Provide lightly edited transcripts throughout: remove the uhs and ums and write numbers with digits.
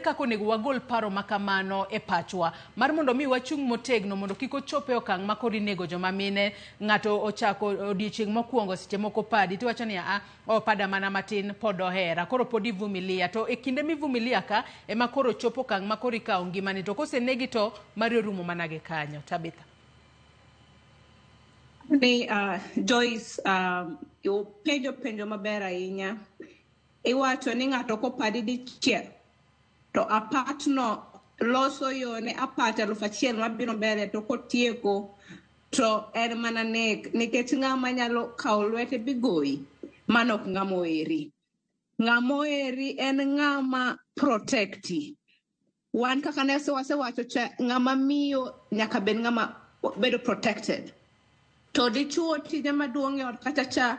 Kaka onego wagol paro ma kamano e pachwa mar mondo mi wachung' motegno mondo kik ochop e okang' ma koro inego joma mine. Ng'ato ochako odiochieng' mokwongo seche moko padi tiwacho ni a opada mana matin pod ohera, koro pod ivumilia. To e kinde mivumilia ka ema koro chopo okang' ma koro ikawo ngimani, to kosenegi to mari orumo mana gi kanyo. Tabitha. Ni Joyce, penjo penjo maber ahinya. Iwacho ni ng'ato kopadi dichiel to apat no loso yo ne apat 1000 mabiro mbele, to kotieko to en mana nek, nikech ng'ama nyalo kawo lwete bigoyi mano ok ng'ama oheri. Ng'ama oheri en ng'ama protecti. Wan kaka ne wasewacho cha, ng'ama miyo nyaka bed ng'ama bedo protected. To dichuo tije maduong' e ot kacha cha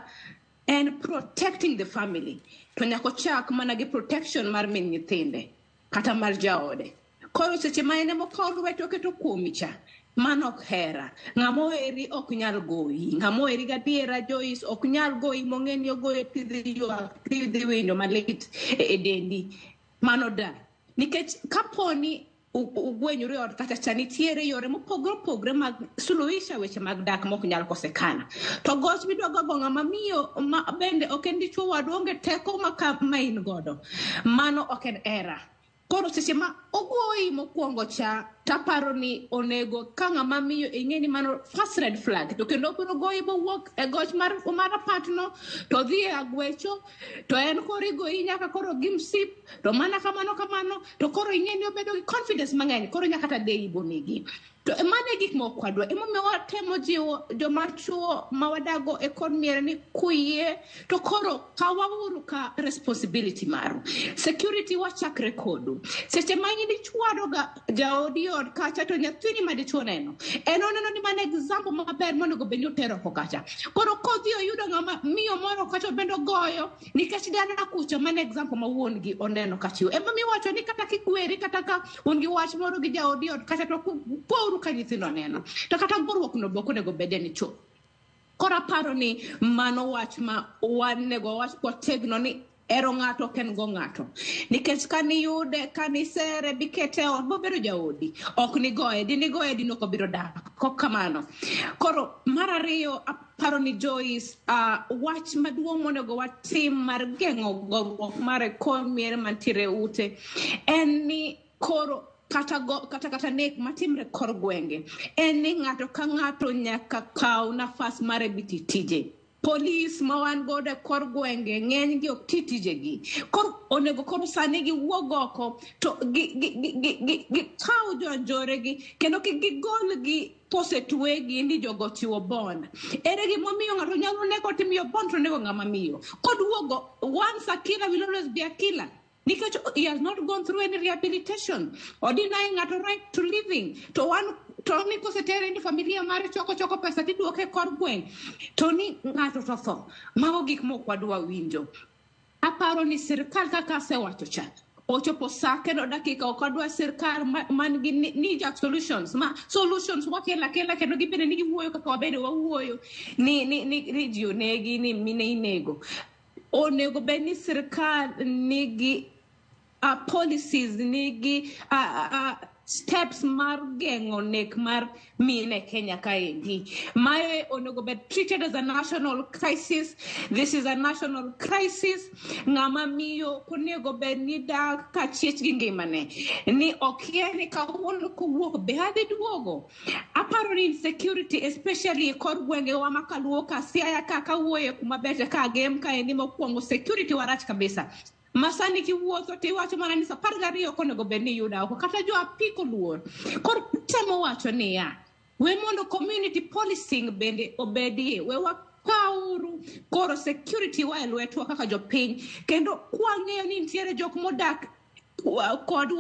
en protecting the family, to nyaka ochak mana gi protection mar min nyithinde kata mar jaode. Koro seche ma en emokawo lwete oketo kuomi cha, mano ok hera. Ng'ama oheri ok nyal goyi. Ng'ama oheri gadiera, Joyce, ok nyal goyi mong'e ni ogoyi tidhi ywak, tidhi winjo malit e dendi. Mano da. Nikech kaponi ugwenyuru e ot kacha cha, nitiere yore mopogore opogore mag suluhisha weche mag dak mok nyal kosekana. To goch midwa go ng'ama miyo ma bende ok en dichuo wadu, onge teko ma ka ma in godo. Mano ok en hera. Koro seche ma ogoyi mokwongo cha, taparo ni onego ka ng'ama miyo ing'e ni mano first red flag, to kendo obiro goyi bowuok e goch mar apat no to dhi e agwecho, to en koro igoyi nyaka koro gi msip, to mana kamano kamano, to koro ing'e ni obedo gi confidence mang'eny, koro nyaka kata deyi bonegi. To mano e gik ma ok wadwa. Emomiyo watemo jiwo joma chuo ma wadago e kor mier ni kuyie to koro kawauru ka responsibility maru. Security wachakre kodu. Seche ma in ichwado ga jaodi ot kacha to nyathini ma dichuo neno, en oneno ni mano example maber monego bed ni otero oko kacha. Koro kodhi oyudo ng'ama miyo moro kacha bende ogoyo, nikech dala kucha mano example ma wuon gi oneno kachiwo. Emomiyo iwacho ni kata kikweri, kata ka un gi wach moro gi jaodi ot kacha, to pouru ka nyithindo neno. To kata goruok no be ok onego bede ni chuth. Koro aparo ni mano wach ma wanego wach kwategno ni hero ng'ato ok en go ng'ato. Nikech kaniyude, kanisere bikete e ot bobedo jaodi, ok nigoye, dinigoye din ok obiro dak. Kok kamano. Koro mar ariyo, aparo ni Joyce, wach maduong' monego watim mar geng'o goruok mar e kor mier mantiere e ute en ni koro kata go, kata kata nek matimre kor gwenge en ni ng'ato ka ng'ato nyaka kaw nafas mare biti tije. Polis ma wan godo e kor gwenge ng'eny gi ok ti tijegi. Koro onego koro sani giwuog oko to gi kaw jo anjore gi kendo kik gigol gi kosetwegi ni jogo chiwo bond. Ere gimomiyo ng'ato nyalo neko timiyo bond to onego ng'ama miyo? Koduogo, once a killer will always be a killer. Nikech he has not gone through any rehabilitation. O deny ng'ato right to living. To wan to ni kosetere ni familia mare choko choko pesa tiduoke kor gweng'. To ni ng'ato to tho. Mago gik mok wadwa winjo. Aparo ni sirkal kaka asewacho cha, ochopo sa kendo dakika ok wadwa sirkal man gi knee-jerk solutions, ma solutions wakelo akela kendo gibende ni giwuoyo kaka wabende wawuoyo ni ji onegi, ni mine inego. Onego bed ni sirkal nigi policies, nigi steps mar geng'o nek mar mine Kenya kaendi. Mae onego bed treated as a national crisis. This is a national crisis. Ng'ama miyo onego bed ni dak ka chiech gi ngimane. Ni okia ni kawuono kowuok be adhi duogo. Aparo ni insecurity, especially e kor gwengewa ma kaluo ka Siaya ka kawuoye kuma beche ka Gem kaendi mokwongo, security warach kabisa. Masani kiwuotho tiwacho mana ni sa 12 ok onego bed ni iyuda oko, kata jo apiko luor. Koro temo wacho niya, we mondo community policing bende obedie, we wakawuru koro security wa e lwetwa kaka jopiny, kendo kwang'eyo ni nitiere jok modak kodwa.